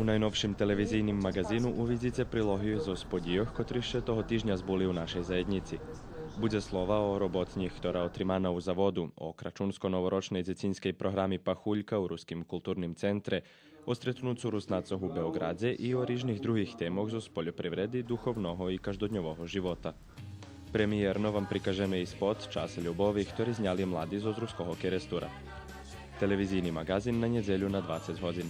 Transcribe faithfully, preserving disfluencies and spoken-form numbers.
У найновшим телевизийним маґазину увидзице прилоги зоз подїйох котри ше того тижня збули у нашей заєднїци. Будзе слова о роботнї хтора отримана у заводу, о крачунско-новорочней дзецинскей програми Пахулька у Руским културним центре, о стретнуцу Руснацох у Беоґрадзе и о рижних других темох зоз польопривреди, духовного и каждодньового живота. Премиєрно вам прикажеме и спот Час любови хтори зняли млади зоз Руского Керестура. Телевизийни маґазин на нєдзелю на двацец годзин.